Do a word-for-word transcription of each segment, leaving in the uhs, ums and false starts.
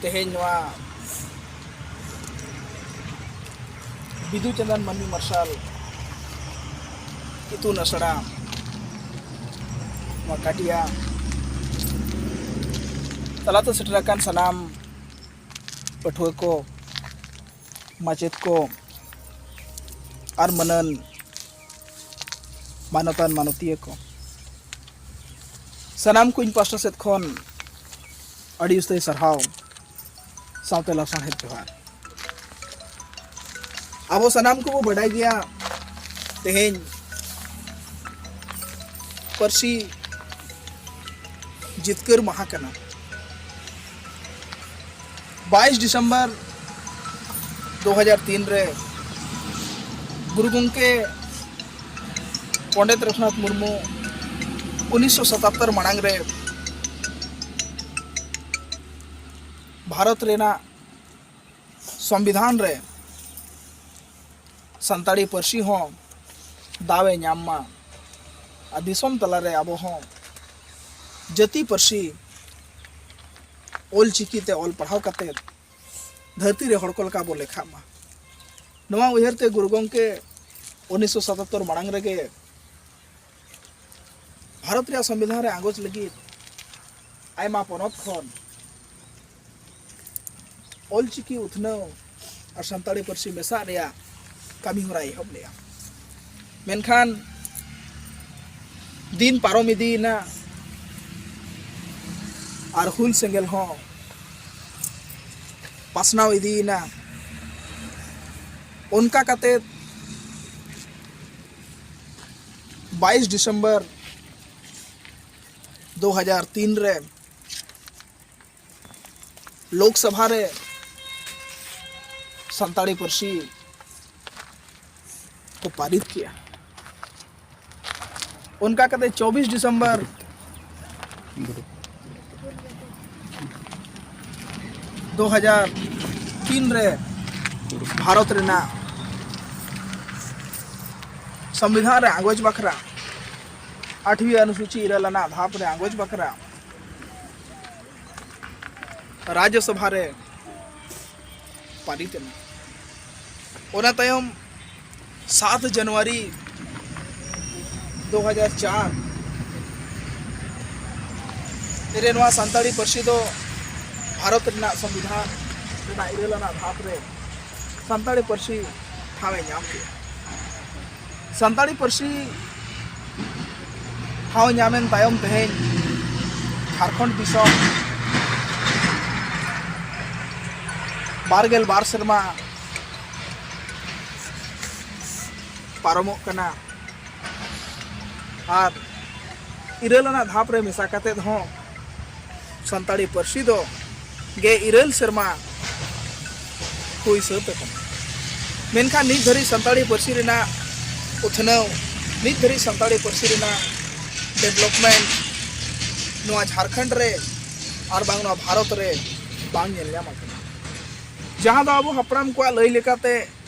ᱛᱮᱦᱮᱧ ᱱᱚᱣᱟ ᱵᱤᱫᱩ ᱪᱟᱸᱫᱟᱱ ᱢᱟᱹᱱᱢᱤ ᱢᱟᱨᱥᱟᱞ ᱤᱛᱩᱱ ᱟᱥᱲᱟ ᱱᱚᱣᱟ ᱠᱟᱴᱤᱭᱟ ᱛᱟᱞᱟᱛᱮ ᱥᱮᱴᱮᱨ ᱟᱠᱟᱱ ᱥᱟᱱᱟᱢ ᱯᱟᱹᱴᱷᱩᱣᱟᱹ ᱠᱚ, ᱢᱟᱪᱮᱫ ᱠᱚ ᱟᱨ ᱢᱟᱹᱱᱟᱱ ᱢᱟᱱᱚᱛᱟᱱ ᱢᱟᱱᱚᱛᱤᱭᱟᱹ ᱠᱚ, ᱥᱟᱱᱟᱢ ᱠᱚ ᱤᱧ ᱯᱟᱥᱴᱟ ᱥᱮᱫ ᱠᱷᱚᱱ ᱟᱹᱰᱤ ᱩᱥᱛᱟᱹᱭ ᱥᱟᱨᱦᱟᱣ, ᱥᱟᱶᱛᱮ ᱞᱟᱥᱟᱬᱦᱮᱫ ᱡᱚᱦᱟᱨ᱾ ᱟᱵᱚ ᱥᱟᱱᱟᱢ ᱠᱚᱵᱚ ᱵᱟᱰᱟᱭ ᱜᱮᱭᱟ, ᱛᱮᱦᱮᱧ ᱯᱟᱹᱨᱥᱤ ᱡᱤᱛᱠᱟᱹᱨ ᱢᱟᱦᱟ ᱠᱟᱱᱟ᱾ ᱵᱟᱭᱤᱥ ᱰᱤᱥᱮᱢᱵᱚᱨ ᱫᱩ ᱦᱟᱡᱟᱨ ᱛᱤᱱ ᱨᱮ ᱜᱩᱨᱩ ᱜᱚᱢᱠᱮ ᱯᱚᱱᱰᱤᱛ ᱨᱚᱜᱷᱩᱱᱟᱛᱷ ᱢᱩᱨᱢᱩ ᱩᱱᱤᱥᱥᱚ ᱥᱟᱛᱟᱛᱛᱚᱨ ᱢᱟᱲᱟᱝ ᱨᱮ ᱵᱷᱟᱨᱚᱛ ᱨᱮᱱᱟᱜ ᱥᱚᱝᱵᱤᱫᱷᱟᱱ ᱨᱮ ᱥᱟᱱᱛᱟᱲᱤ ᱯᱟᱹᱨᱥᱤ ᱦᱚᱸ ᱫᱟᱣ ᱮ ᱧᱟᱢ ᱢᱟ ᱟᱨ ᱫᱤᱥᱚᱢ ᱛᱟᱞᱟᱨᱮ ᱟᱵᱚ ᱦᱚᱸ ᱡᱟᱹᱛᱤ ᱯᱟᱹᱨᱥᱤ ᱚᱞ ᱪᱤᱠᱤ ᱛᱮ ᱚᱞ ᱯᱟᱲᱦᱟᱣ ᱠᱟᱛᱮ ᱫᱷᱟᱹᱨᱛᱤ ᱨᱮ ᱦᱚᱲ ᱠᱚ ᱞᱮᱠᱟ ᱵᱚ ᱞᱮᱠᱷᱟᱜ ᱢᱟ᱾ ᱱᱚᱣᱟ ᱩᱭᱦᱟᱹᱨ ᱛᱮ ᱜᱩᱨᱩ ᱜᱚᱢᱠᱮ ᱩᱱᱤᱥᱥᱚ ᱥᱟᱛᱟᱛᱛᱚᱨ ᱢᱟᱲᱟᱝ ᱨᱮᱜᱮ ᱵᱷᱟᱨᱚᱛ ᱨᱮᱭᱟᱜ ᱥᱚᱝᱵᱤᱫᱷᱟᱱ ᱨᱮ ᱟᱸᱜᱚᱪ ᱞᱟᱹᱜᱤᱫ ᱟᱭᱢᱟ ᱯᱚᱱᱚᱛ ᱠᱷᱚᱱ ᱚᱞᱪᱤᱠᱤ ᱩᱛᱷᱱᱟᱹᱣ ᱟᱨ ᱥᱟᱱᱛᱟᱲᱤ ᱯᱟᱹᱨᱥᱤ ᱢᱮᱥᱟᱜ ᱨᱮᱭᱟᱜ ᱠᱟᱹᱢᱤ ᱦᱚᱨᱟᱭ ᱮᱦᱚᱵ ᱞᱮᱫᱼᱟ᱾ ᱢᱮᱱᱠᱷᱟᱱ ᱫᱤᱱ ᱯᱟᱨᱚᱢ ᱤᱫᱤᱭᱮᱱᱟ ᱟᱨ ᱦᱩᱞ ᱥᱮᱸᱜᱮᱞ ᱦᱚᱸ ᱯᱟᱥᱱᱟᱣ ᱤᱫᱤᱭᱮᱱᱟ᱾ ᱚᱱᱠᱟ ᱠᱟᱛᱮ ᱵᱟᱭᱤᱥ ᱰᱤᱥᱮᱢᱵᱚᱨ ᱫᱩ ᱦᱟᱡᱟᱨ ᱛᱤᱱ ᱨᱮ ᱞᱳᱠᱥᱚᱵᱷᱟ ᱨᱮ ᱥᱟᱱᱛᱟᱲᱤ ᱯᱟᱹᱨᱥᱤ ᱠᱚ ᱯᱟᱹᱨᱤᱛ ᱠᱮᱜᱼᱟ᱾ ᱚᱱᱠᱟ ᱠᱟᱛᱮ ᱪᱚᱵᱵᱤᱥ ᱰᱤᱥᱮᱢᱵᱚᱨ ᱫᱩ ᱦᱟᱡᱟᱨ ᱛᱤᱱ ᱨᱮ ᱵᱷᱟᱨᱚᱛ ᱨᱮᱱᱟᱜ ᱥᱚᱝᱵᱤᱫᱷᱟᱱ ᱨᱮ ᱟᱸᱜᱚᱪ ᱵᱟᱠᱷᱨᱟ, ᱟᱴᱷᱣᱤ ᱚᱱᱩᱥᱩᱪᱤ ᱤᱨᱟᱹᱞ ᱟᱱᱟᱜ ᱫᱷᱟᱯ ᱨᱮ ᱟᱸᱜᱚᱪ ᱵᱟᱠᱷᱨᱟ ᱨᱟᱡᱽᱡᱚ ᱥᱚᱵᱷᱟ ᱨᱮ ᱯᱟᱨᱤᱛ ᱮᱱᱟ᱾ ᱚᱱᱟ ᱛᱟᱭᱚᱢ ᱥᱟᱛ ᱡᱟᱱᱩᱣᱟᱨᱤ ᱫᱩ ᱦᱟᱡᱟᱨ ᱪᱟᱨ ᱨᱮ ᱱᱚᱣᱟ ᱥᱟᱱᱛᱟᱲᱤ ᱯᱟᱹᱨᱥᱤ ᱫᱚ ᱵᱷᱟᱨᱚᱛ ᱨᱮᱱᱟᱜ ᱥᱚᱝᱵᱤᱫᱷᱟᱱ ᱨᱮᱱᱟᱜ ᱤᱨᱟᱹᱞ ᱟᱱᱟᱜ ᱫᱷᱟᱯ ᱨᱮ ᱥᱟᱱᱛᱟᱲᱤ ᱯᱟᱹᱨᱥᱤ ᱴᱷᱟᱶ ᱮ ᱧᱟᱢ ᱠᱮᱫᱟ᱾ ᱥᱟᱱᱛᱟᱲᱤ ᱯᱟᱹᱨᱥᱤ ᱴᱷᱟᱶ ᱧᱟᱢᱮᱱ ᱛᱟᱭᱚᱢ ᱛᱮᱦᱮᱧ ᱡᱷᱟᱲᱠᱷᱚᱸᱰ ᱫᱤᱥᱚᱢ ᱵᱟᱨ ᱜᱮᱞ ᱵᱟᱨ ᱥᱮᱨᱢᱟ ᱯᱟᱨᱚᱢᱚᱜ ᱠᱟᱱᱟ᱾ ᱟᱨ ᱤᱨᱟᱹᱞ ᱟᱱᱟᱜ ᱫᱷᱟᱯ ᱨᱮ ᱢᱮᱥᱟ ᱠᱟᱛᱮᱫ ᱦᱚᱸ ᱥᱟᱱᱛᱟᱲᱤ ᱯᱟᱹᱨᱥᱤ ᱫᱚ ᱜᱮ ᱤᱨᱟᱹᱞ ᱥᱮᱨᱢᱟ ᱦᱩᱭ ᱥᱟᱹᱛ ᱟᱠᱟᱱᱟ᱾ ᱢᱮᱱᱠᱷᱟᱱ ᱱᱤᱛ ᱫᱷᱟᱹᱨᱤᱡ ᱥᱟᱱᱛᱟᱲᱤ ᱯᱟᱹᱨᱥᱤ ᱨᱮᱱᱟᱜ ᱩᱛᱱᱟᱹᱣ, ᱱᱤᱛ ᱫᱷᱟᱹᱨᱤᱡ ᱥᱟᱱᱛᱟᱲᱤ ᱯᱟᱹᱨᱥᱤ ᱨᱮᱱᱟᱜ ᱰᱮᱵᱷᱞᱚᱯᱢᱮᱱᱴ ᱱᱚᱣᱟ ᱡᱷᱟᱲᱠᱷᱚᱸᱰ ᱨᱮ ᱟᱨ ᱵᱟᱝ ᱱᱚᱣᱟ ᱵᱷᱟᱨᱚᱛ ᱨᱮ ᱵᱟᱝ ᱧᱮᱞ ᱧᱟᱢ ᱟᱠᱟᱱᱟ᱾ ᱡᱟᱦᱟᱸ ᱫᱚ ᱟᱵᱚ ᱦᱟᱯᱲᱟᱢ ᱠᱚᱣᱟᱜ ᱞᱟᱹᱭ ᱞᱮᱠᱟᱛᱮ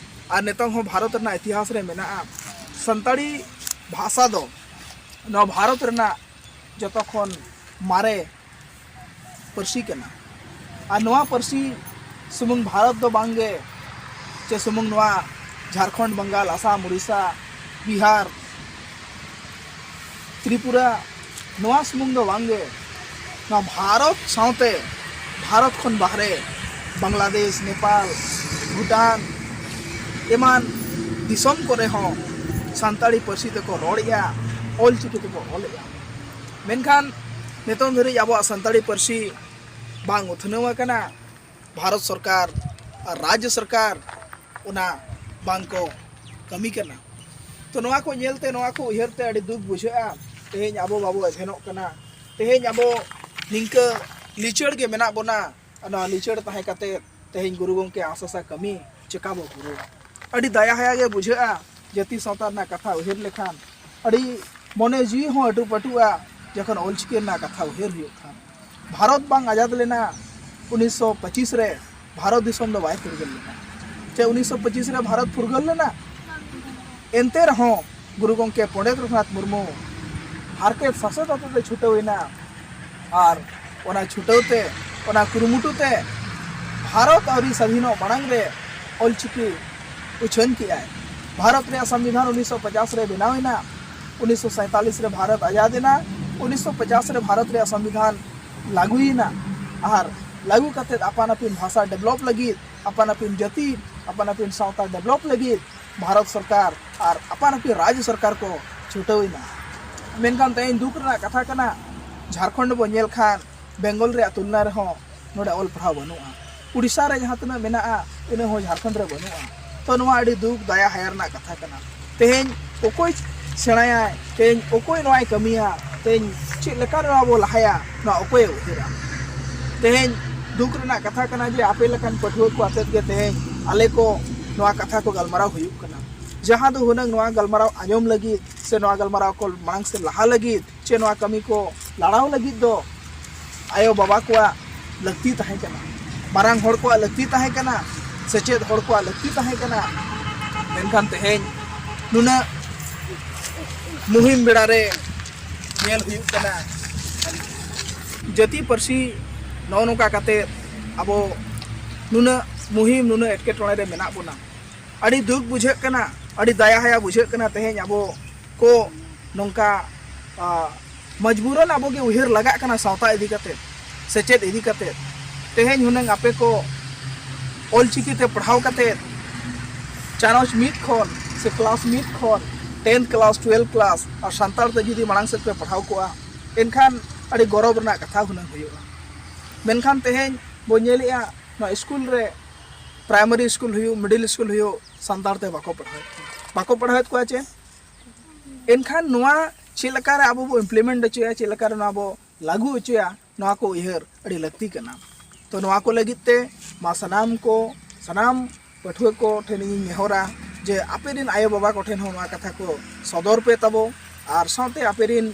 ᱟᱨ ᱱᱤᱛᱚᱝ ᱦᱚᱸ ᱵᱷᱟᱨᱚᱛ ᱨᱮᱱᱟᱜ ᱤᱛᱤᱦᱟᱥ ᱨᱮ ᱢᱮᱱᱟᱜᱼᱟ, ᱥᱟᱱᱛᱟᱲᱤ ᱵᱷᱟᱥᱟ ᱫᱚ ᱱᱚᱣᱟ ᱵᱷᱟᱨᱚᱛ ᱨᱮᱱᱟᱜ ᱡᱚᱛᱚ ᱠᱷᱚᱱ ᱢᱟᱨᱮ ᱯᱟᱹᱨᱥᱤ ᱠᱟᱱᱟ᱾ ᱟᱨ ᱱᱚᱣᱟ ᱯᱟᱹᱨᱥᱤ ᱥᱩᱢᱩᱝ ᱵᱷᱟᱨᱚᱛ ᱫᱚ ᱵᱟᱝ ᱜᱮ, ᱪᱮ ᱥᱩᱢᱩᱝ ᱱᱚᱣᱟ ᱡᱷᱟᱲᱠᱷᱚᱸᱰ, ᱵᱟᱝᱜᱟᱞ, ᱟᱥᱟᱢ, ᱩᱲᱤᱥᱥᱟ, ᱵᱤᱦᱟᱨ, ᱛᱨᱤᱯᱩᱨᱟ, ᱱᱚᱣᱟ ᱥᱩᱢᱩᱝ ᱫᱚ ᱵᱟᱝ ᱜᱮ, ᱱᱚᱣᱟ ᱵᱷᱟᱨᱚᱛ ᱥᱟᱶᱛᱮ ᱵᱷᱟᱨᱚᱛ ᱠᱷᱚᱱ ᱵᱟᱦᱨᱮ ᱵᱟᱝᱞᱟᱫᱮᱥ, ᱱᱮᱯᱟᱞ, ᱵᱷᱩᱴᱟᱱ ᱮᱢᱟᱱ ᱫᱤᱥᱚᱢ ᱠᱚᱨᱮ ᱦᱚᱸ ᱥᱟᱱᱛᱟᱲᱤ ᱯᱟᱹᱨᱥᱤ ᱛᱮᱠᱚ ᱨᱚᱲᱮᱫᱼᱟ, ᱚᱞ ᱪᱤᱠᱤ ᱛᱮᱠᱚ ᱚᱞᱮᱫᱼᱟ᱾ ᱢᱮᱱᱠᱷᱟᱱ ᱱᱤᱛᱚᱝ ᱫᱷᱟᱹᱨᱤᱡ ᱟᱵᱚᱣᱟᱜ ᱥᱟᱱᱛᱟᱲᱤ ᱯᱟᱹᱨᱥᱤ ᱵᱟᱝ ᱩᱛᱱᱟᱹᱣ ᱟᱠᱟᱱᱟ᱾ ᱵᱷᱟᱨᱚᱛ ᱥᱚᱨᱠᱟᱨ ᱟᱨ ᱨᱟᱡᱽᱡᱚ ᱥᱚᱨᱠᱟᱨ ᱚᱱᱟ ᱵᱟᱝ ᱠᱚ ᱠᱟᱹᱢᱤ ᱠᱟᱱᱟ᱾ ᱛᱚ, ᱱᱚᱣᱟ ᱠᱚ ᱧᱮᱞᱛᱮ, ᱱᱚᱣᱟ ᱠᱚ ᱩᱭᱦᱟᱹᱨ ᱛᱮ ᱟᱹᱰᱤ ᱫᱩᱠ ᱵᱩᱡᱷᱟᱹᱜᱼᱟ᱾ ᱛᱮᱦᱮᱧ ᱟᱵᱚ ᱵᱟᱵᱚ ᱮᱵᱷᱮᱱᱚᱜ ᱠᱟᱱᱟ᱾ ᱛᱮᱦᱮᱧ ᱟᱵᱚ ᱱᱤᱝᱠᱟᱹ ᱞᱤᱪᱟᱹᱲ ᱜᱮ ᱢᱮᱱᱟᱜ ᱵᱚᱱᱟ᱾ ᱟᱨ ᱱᱚᱣᱟ ᱞᱤᱪᱟᱹᱲ ᱛᱟᱦᱮᱸ ᱠᱟᱛᱮ ᱛᱮᱦᱮᱧ ᱜᱩᱨᱩ ᱜᱚᱢᱠᱮ ᱟᱥ ᱟᱥᱟ ᱠᱟᱹᱢᱤ ᱪᱮᱠᱟ ᱵᱚ ᱯᱩᱨᱟᱹᱣᱟ? ᱟᱹᱰᱤ ᱫᱟᱭᱟ ᱦᱟᱭᱟ ᱜᱮ ᱵᱩᱡᱷᱟᱹᱜᱼᱟ᱾ ᱡᱟᱹᱛᱤ ᱥᱟᱶᱛᱟ ᱨᱮᱱᱟᱜ ᱠᱟᱛᱷᱟ ᱩᱭᱦᱟᱹᱨ ᱞᱮᱠᱷᱟᱱ ᱟᱹᱰᱤ ᱢᱚᱱᱮ ᱡᱤᱣᱤ ᱦᱚᱸ ᱟᱹᱴᱩ ᱯᱟᱹᱴᱩᱜᱼᱟ, ᱡᱚᱠᱷᱚᱱ ᱚᱞᱪᱤᱠᱤ ᱨᱮᱱᱟᱜ ᱠᱟᱛᱷᱟ ᱩᱭᱦᱟᱹᱨ ᱦᱩᱭᱩᱜ ᱠᱷᱟᱱ᱾ ᱵᱷᱟᱨᱚᱛ ᱵᱟᱝ ᱟᱡᱟᱫ ᱞᱮᱱᱟ ᱩᱱᱤᱥᱥᱚ ᱯᱚᱸᱪᱤᱥ ᱨᱮ, ᱵᱷᱟᱨᱚᱛ ᱫᱤᱥᱚᱢ ᱫᱚ ᱵᱟᱭ ᱯᱷᱩᱨᱜᱟᱹᱞ ᱞᱮᱱᱟ᱾ ᱪᱮ ᱩᱱᱤᱥᱥᱚ ᱯᱚᱸᱪᱤᱥ ᱨᱮ ᱵᱷᱟᱨᱚᱛ ᱯᱷᱩᱨᱜᱟᱹᱞ ᱞᱮᱱᱟ? ᱮᱱᱛᱮ ᱨᱮᱦᱚᱸ ᱜᱩᱨᱩ ᱜᱚᱢᱠᱮ ᱯᱚᱸᱰᱮᱛ ᱨᱚᱜᱷᱩᱱᱟᱛᱷ ᱢᱩᱨᱢᱩ ᱦᱟᱨᱠᱮᱛ ᱥᱟᱥᱮᱛ ᱟᱛᱮ ᱪᱷᱩᱴᱟᱹᱣ ᱮᱱᱟ᱾ ᱟᱨ ᱚᱱᱟ ᱪᱷᱩᱴᱟᱹᱣ ᱛᱮ ᱚᱱᱟ ᱠᱩᱨᱩᱢᱩᱴᱩ ᱛᱮ ᱵᱷᱟᱨᱚᱛ ᱟᱹᱣᱨᱤ ᱥᱟᱹᱫᱷᱤᱱᱚᱜ ᱢᱟᱲᱟᱝ ᱨᱮ ᱚᱞᱪᱤᱠᱤ ᱩᱪᱷᱟᱹᱱ ᱠᱮᱜᱼᱟᱭ᱾ ᱵᱷᱟᱨᱚᱛ ᱨᱮᱭᱟᱜ ᱥᱚᱝᱵᱤᱫᱷᱟᱱ ᱩᱱᱤᱥᱥᱚ ᱯᱚᱪᱟᱥ ᱨᱮ ᱵᱮᱱᱟᱣ ᱮᱱᱟ, ᱩᱱᱤᱥᱥᱚ ᱥᱟᱸᱭᱛᱟᱞᱤᱥ ᱨᱮ ᱵᱷᱟᱨᱚᱛ ᱟᱡᱟᱫ ᱮᱱᱟ, ᱩᱱᱤᱥᱥᱚ ᱯᱚᱪᱟᱥ ᱨᱮ ᱵᱷᱟᱨᱚᱛ ᱨᱮᱭᱟᱜ ᱥᱚᱝᱵᱤᱫᱷᱟᱱ ᱞᱟᱹᱜᱩᱭᱮᱱᱟ᱾ ᱟᱨ ᱞᱟᱹᱜᱩ ᱠᱟᱛᱮᱫ ᱟᱯᱟᱱ ᱟᱹᱯᱤᱱ ᱵᱷᱟᱥᱟ develop ᱞᱟᱹᱜᱤᱫ, ᱟᱯᱟᱱ ᱟᱹᱯᱤᱱ ᱡᱟᱹᱛᱤ, ᱟᱯᱟᱱ ᱟᱹᱯᱤᱱ ᱥᱟᱶᱛᱟ develop ᱞᱟᱹᱜᱤᱫ ᱵᱷᱟᱨᱚᱛ ᱥᱚᱨᱠᱟᱨ ᱟᱨ ᱟᱯᱟᱱ ᱟᱹᱯᱤᱱ ᱨᱟᱡᱽ ᱥᱚᱨᱠᱟᱨ ᱠᱚ ᱪᱷᱩᱴᱟᱹᱣ ᱮᱱᱟ᱾ ᱢᱮᱱᱠᱷᱟᱱ ᱛᱮᱦᱮᱧ ᱫᱩᱠ ᱨᱮᱱᱟᱜ ᱠᱟᱛᱷᱟ ᱠᱟᱱᱟ, ᱡᱷᱟᱲᱠᱷᱚᱸᱰ ᱵᱚᱱ ᱧᱮᱞ ᱠᱷᱟᱱ ᱵᱮᱝᱜᱚᱞ ᱨᱮᱭᱟᱜ ᱛᱩᱞᱱᱟ ᱨᱮᱦᱚᱸ ᱱᱚᱰᱮ ᱚᱞ ᱯᱟᱲᱦᱟᱣ ᱵᱟᱹᱱᱩᱜᱼᱟ᱾ ᱩᱲᱤᱥᱥᱟ ᱨᱮ ᱡᱟᱦᱟᱸ ᱛᱤᱱᱟᱹᱜ ᱢᱮᱱᱟᱜᱼᱟ, ᱤᱱᱟᱹ ᱦᱚᱸ ᱡᱷᱟᱲᱠᱷᱚᱸᱰ ᱨᱮ ᱵᱟᱹᱱᱩᱜᱼᱟ᱾ ᱛᱚ ᱱᱚᱣᱟ ᱟᱹᱰᱤ ᱫᱩᱠ ᱫᱟᱭᱟ ᱦᱟᱭᱟ ᱨᱮᱱᱟᱜ ᱠᱟᱛᱷᱟ ᱠᱟᱱᱟ᱾ ᱛᱮᱦᱮᱧ ᱚᱠᱚᱭ ᱥᱮᱬᱟᱭᱟᱭ, ᱛᱮᱦᱮᱧ ᱚᱠᱚᱭ ᱱᱚᱣᱟᱭ ᱠᱟᱹᱢᱤᱭᱟ, ᱛᱮᱦᱮᱧ ᱪᱮᱫ ᱞᱮᱠᱟ ᱱᱚᱣᱟ ᱵᱚ ᱞᱟᱦᱟᱭᱟ, ᱱᱚᱣᱟ ᱚᱠᱚᱭᱮ ᱩᱭᱦᱟᱹᱨᱟ? ᱛᱮᱦᱮᱧ ᱫᱩᱠ ᱨᱮᱱᱟᱜ ᱠᱟᱛᱷᱟ ᱠᱟᱱᱟ ᱡᱮ ᱟᱯᱮ ᱞᱮᱠᱟᱱ ᱯᱟᱹᱴᱷᱩᱣᱟᱹ ᱠᱚ ᱟᱛᱮᱫ ᱜᱮ ᱛᱮᱦᱮᱧ ᱟᱞᱮ ᱠᱚ ᱱᱚᱣᱟ ᱠᱟᱛᱷᱟ ᱠᱚ ᱜᱟᱞᱢᱟᱨᱟᱣ ᱦᱩᱭᱩᱜ ᱠᱟᱱᱟ, ᱡᱟᱦᱟᱸ ᱫᱚ ᱦᱩᱱᱟᱹᱝ ᱱᱚᱣᱟ ᱜᱟᱞᱢᱟᱨᱟᱣ ᱟᱸᱡᱚᱢ ᱞᱟᱹᱜᱤᱫ ᱥᱮ ᱱᱚᱣᱟ ᱜᱟᱞᱢᱟᱨᱟᱣ ᱠᱚ ᱢᱟᱲᱟᱝ ᱥᱮᱫ ᱞᱟᱦᱟ ᱞᱟᱹᱜᱤᱫ ᱪᱮ ᱱᱚᱣᱟ ᱠᱟᱹᱢᱤ ᱠᱚ ᱞᱟᱲᱟᱣ ᱞᱟᱹᱜᱤᱫ ᱫᱚ ᱟᱭᱳ ᱵᱟᱵᱟ ᱠᱚᱣᱟᱜ ᱞᱟᱹᱠᱛᱤ ᱛᱟᱦᱮᱸ ᱠᱟᱱᱟ, ᱢᱟᱨᱟᱝ ᱦᱚᱲ ᱠᱚᱣᱟᱜ ᱞᱟᱹᱠᱛᱤ ᱛᱟᱦᱮᱸ ᱠᱟᱱᱟ, ᱥᱮᱪᱮᱫ ᱦᱚᱲ ᱠᱚᱣᱟᱜ ᱞᱟᱹᱠᱛᱤ ᱛᱟᱦᱮᱸ ᱠᱟᱱᱟ᱾ ᱢᱮᱱᱠᱷᱟᱱ ᱛᱮᱦᱮᱧ ᱱᱩᱱᱟᱹᱜ ᱢᱩᱦᱤᱢ ᱵᱮᱲᱟ ᱨᱮ ᱧᱮᱞ ᱦᱩᱭᱩᱜ ᱠᱟᱱᱟ, ᱡᱟᱹᱛᱤ ᱯᱟᱹᱨᱥᱤ ᱱᱚᱜᱼᱚ ᱱᱚᱝᱠᱟ ᱠᱟᱛᱮ ᱟᱵᱚ ᱱᱩᱱᱟᱹᱜ ᱢᱩᱦᱤᱢ, ᱱᱩᱱᱟᱹᱜ ᱮᱴᱠᱮᱴᱚᱬᱮ ᱨᱮ ᱢᱮᱱᱟᱜ ᱵᱚᱱᱟ᱾ ᱟᱹᱰᱤ ᱫᱩᱠ ᱵᱩᱡᱷᱟᱹᱜ ᱠᱟᱱᱟ, ᱟᱹᱰᱤ ᱫᱟᱭᱟ ᱦᱟᱭᱟ ᱵᱩᱡᱷᱟᱹᱜ ᱠᱟᱱᱟ᱾ ᱛᱮᱦᱮᱧ ᱟᱵᱚ ᱠᱚ ᱱᱚᱝᱠᱟ, ᱟ, ᱢᱚᱡᱽᱵᱩᱨᱟᱱ ᱟᱵᱚ ᱜᱮ ᱩᱭᱦᱟᱹᱨ ᱞᱟᱜᱟᱜ ᱠᱟᱱᱟ ᱥᱟᱶᱛᱟ ᱤᱫᱤ ᱠᱟᱛᱮ, ᱥᱮᱪᱮᱫ ᱤᱫᱤ ᱠᱟᱛᱮ᱾ ᱛᱮᱦᱮᱧ ᱦᱩᱱᱟᱹᱝ ᱟᱯᱮ ᱠᱚ ᱚᱞᱪᱤᱠᱤ ᱛᱮ ᱯᱟᱲᱦᱟᱣ ᱠᱟᱛᱮ ᱪᱟᱱᱟᱪ ᱢᱤᱫ ᱠᱷᱚᱱ ᱥᱮ class ᱢᱤᱫ ᱠᱷᱚᱱ tenth class, twelfth class ᱟᱨ ᱥᱟᱱᱛᱟᱲ ᱛᱮ ᱡᱩᱫᱤ ᱢᱟᱲᱟᱝ ᱥᱮᱫ ᱯᱮ ᱯᱟᱲᱦᱟᱣ ᱠᱚᱜᱼᱟ, ᱮᱱᱠᱷᱟᱱ ᱟᱹᱰᱤ ᱜᱚᱨᱚᱵᱽ ᱨᱮᱱᱟᱜ ᱠᱟᱛᱷᱟ ᱦᱩᱱᱟᱹᱝ ᱦᱩᱭᱩᱜᱼᱟ᱾ ᱢᱮᱱᱠᱷᱟᱱ ᱛᱮᱦᱮᱧ ᱵᱚ ᱧᱮᱞᱮᱜᱼᱟ, ᱱᱚᱣᱟ ᱥᱠᱩᱞ ᱨᱮ, primary ᱥᱠᱩᱞ ᱦᱩᱭᱩᱜ, middle ᱥᱠᱩᱞ ᱦᱩᱭᱩᱜ, ᱥᱟᱱᱛᱟᱲ ᱛᱮ ᱵᱟᱠᱚ ᱯᱟᱲᱦᱟᱣᱮᱫ ᱠᱚᱣᱟ᱾ ᱵᱟᱠᱚ ᱯᱟᱲᱦᱟᱣᱮᱫ ᱠᱚᱣᱟ ᱪᱮ? ᱮᱱᱠᱷᱟᱱ ᱱᱚᱣᱟ ᱪᱮᱫ ᱞᱮᱠᱟᱨᱮ ᱟᱵᱚ ᱵᱚ implement ᱦᱚᱪᱚᱭᱟ, ᱪᱮᱫ ᱞᱮᱠᱟᱨᱮ ᱱᱚᱣᱟ ᱵᱚ ᱞᱟᱹᱜᱩ ᱦᱚᱪᱚᱭᱟ, ᱱᱚᱣᱟ ᱠᱚ ᱩᱭᱦᱟᱹᱨ ᱟᱹᱰᱤ ᱞᱟᱹᱠᱛᱤ ᱠᱟᱱᱟ᱾ ᱛᱚ ᱱᱚᱣᱟ ᱠᱚ ᱞᱟᱹᱜᱤᱫ ᱛᱮ ᱢᱟ ᱥᱟᱱᱟᱢ ᱠᱚ, ᱥᱟᱱᱟᱢ ᱯᱟᱹᱴᱷᱩᱣᱟᱹ ᱠᱚ ᱴᱷᱮᱱ ᱤᱧ ᱱᱮᱦᱚᱨᱟ ᱡᱮ ᱟᱯᱮ ᱨᱮᱱ ᱟᱭᱳ ᱵᱟᱵᱟ ᱠᱚ ᱴᱷᱮᱱ ᱦᱚᱸ ᱱᱚᱣᱟ ᱠᱟᱛᱷᱟ ᱠᱚ ᱥᱚᱫᱚᱨ ᱯᱮ ᱛᱟᱵᱚ, ᱟᱨ ᱥᱟᱶᱛᱮ ᱟᱯᱮ ᱨᱮᱱ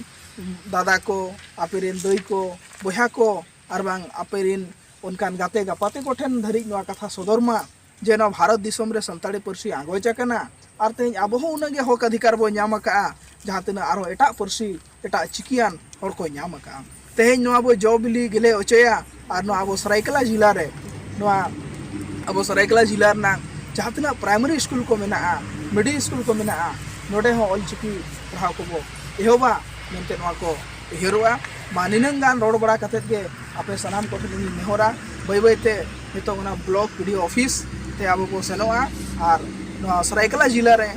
ᱫᱟᱫᱟ ᱠᱚ, ᱟᱯᱮ ᱨᱮᱱ ᱫᱟᱹᱭ ᱠᱚ, ᱵᱚᱭᱦᱟ ᱠᱚ, ᱟᱨ ᱵᱟᱝ ᱟᱯᱮ ᱨᱮᱱ ᱚᱱᱠᱟᱱ ᱜᱟᱛᱮ ᱜᱟᱯᱟᱛᱮ ᱠᱚ ᱴᱷᱮᱱ ᱫᱷᱟᱹᱨᱤᱡ ᱱᱚᱣᱟ ᱠᱟᱛᱷᱟ ᱥᱚᱫᱚᱨ ᱢᱟ ᱡᱮ ᱱᱚᱣᱟ ᱵᱷᱟᱨᱚᱛ ᱫᱤᱥᱚᱢ ᱨᱮ ᱥᱟᱱᱛᱟᱲᱤ ᱯᱟᱹᱨᱥᱤ ᱟᱸᱜᱚᱪ ᱟᱠᱟᱱᱟ, ᱟᱨ ᱛᱮᱦᱮᱧ ᱟᱵᱚ ᱦᱚᱸ ᱩᱱᱟᱹᱜ ᱜᱮ ᱦᱚᱠ ᱚᱫᱷᱤᱠᱟᱨ ᱵᱚ ᱧᱟᱢ ᱟᱠᱟᱫᱼᱟ, ᱡᱟᱦᱟᱸ ᱛᱤᱱᱟᱹᱜ ᱟᱨᱦᱚᱸ ᱮᱴᱟᱜ ᱯᱟᱹᱨᱥᱤ, ᱮᱴᱟᱜ ᱪᱤᱠᱤᱭᱟᱱ ᱦᱚᱲ ᱠᱚ ᱧᱟᱢ ᱟᱠᱟᱫᱼᱟ᱾ ᱛᱮᱦᱮᱧ ᱱᱚᱣᱟ ᱵᱚ ᱡᱚ ᱵᱤᱞᱤ ᱜᱮᱞᱮ ᱚᱪᱚᱭᱟ᱾ ᱟᱨ ᱱᱚᱣᱟ ᱟᱵᱚ ᱥᱟᱹᱨᱟᱹᱭᱠᱮᱞᱟ ᱡᱮᱞᱟ ᱨᱮ, ᱱᱚᱣᱟ ᱟᱵᱚ ᱥᱟᱹᱨᱟᱹᱭᱠᱮᱞᱟ ᱡᱮᱞᱟ ᱨᱮᱱᱟᱜ ᱡᱟᱦᱟᱸ ᱛᱤᱱᱟᱹᱜ ᱯᱨᱟᱭᱢᱟᱨᱤ ᱥᱠᱩᱞ ᱠᱚ ᱢᱮᱱᱟᱜᱼᱟ, ᱢᱤᱰᱤᱞ ᱥᱠᱩᱞ ᱠᱚ ᱢᱮᱱᱟᱜᱼᱟ, ᱱᱚᱰᱮ ᱦᱚᱸ ᱚᱞᱪᱤᱠᱤ ᱯᱟᱲᱦᱟᱣ ᱠᱚᱵᱚ ᱮᱦᱚᱵᱟ ᱢᱮᱱᱛᱮ ᱱᱚᱣᱟ ᱠᱚ ᱩᱭᱦᱟᱹᱨᱚᱜᱼᱟ᱾ ᱢᱟ ᱱᱤᱱᱟᱹᱝ ᱜᱟᱱ ᱨᱚᱲ ᱵᱟᱲᱟ ᱠᱟᱛᱮᱫ ᱜᱮ ᱟᱯᱮ ᱥᱟᱱᱟᱢ ᱠᱚᱴᱷᱮᱱ ᱤᱧ ᱱᱮᱦᱚᱨᱟ, ᱵᱟᱹᱭ ᱵᱟᱹᱭᱛᱮ ᱱᱤᱛᱚᱜ ᱚᱱᱟ block B D O office ᱛᱮ ᱟᱵᱚ ᱵᱚ ᱥᱮᱱᱚᱜᱼᱟ᱾ ᱟᱨ ᱱᱚᱣᱟ ᱥᱟᱹᱨᱟᱹᱭᱠᱮᱞᱟ ᱡᱮᱞᱟ ᱨᱮ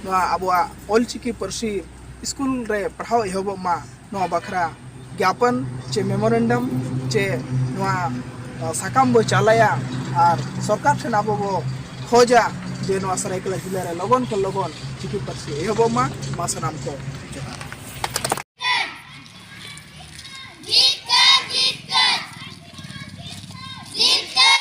ᱱᱚᱣᱟ ᱟᱵᱚᱣᱟᱜ ᱚᱞᱪᱤᱠᱤ ᱯᱟᱹᱨᱥᱤ ᱥᱠᱩᱞ ᱨᱮ ᱯᱟᱲᱦᱟᱣ ᱮᱦᱚᱵᱚᱜ ᱢᱟ, ᱱᱚᱣᱟ ᱵᱟᱠᱷᱨᱟ ᱜᱮᱭᱟᱯᱚᱱ ᱪᱮ ᱢᱮᱢᱳᱨᱮᱱᱰᱟᱢ ᱪᱮ ᱱᱚᱣᱟ, ᱟ, ᱥᱟᱠᱟᱢ ᱵᱚ ᱪᱟᱞᱟᱭᱟ ᱟᱨ ᱥᱚᱨᱠᱟᱨ ᱴᱷᱮᱱ ᱟᱵᱚ ᱵᱚ ᱠᱷᱚᱡᱟ ᱡᱮ ᱱᱚᱣᱟ ᱥᱟᱹᱨᱟᱹᱭᱠᱮᱞᱟ ᱡᱮᱞᱟ ᱨᱮ ᱞᱚᱜᱚᱱ ᱠᱷᱚᱱ ᱞᱚᱜᱚᱱ ᱪᱤᱠᱤ ᱯᱟᱹᱨᱥᱤ ᱮᱦᱚᱵᱚᱜ ᱢᱟ᱾ ᱢᱟ ᱥᱟᱱᱟᱢ ᱠᱚ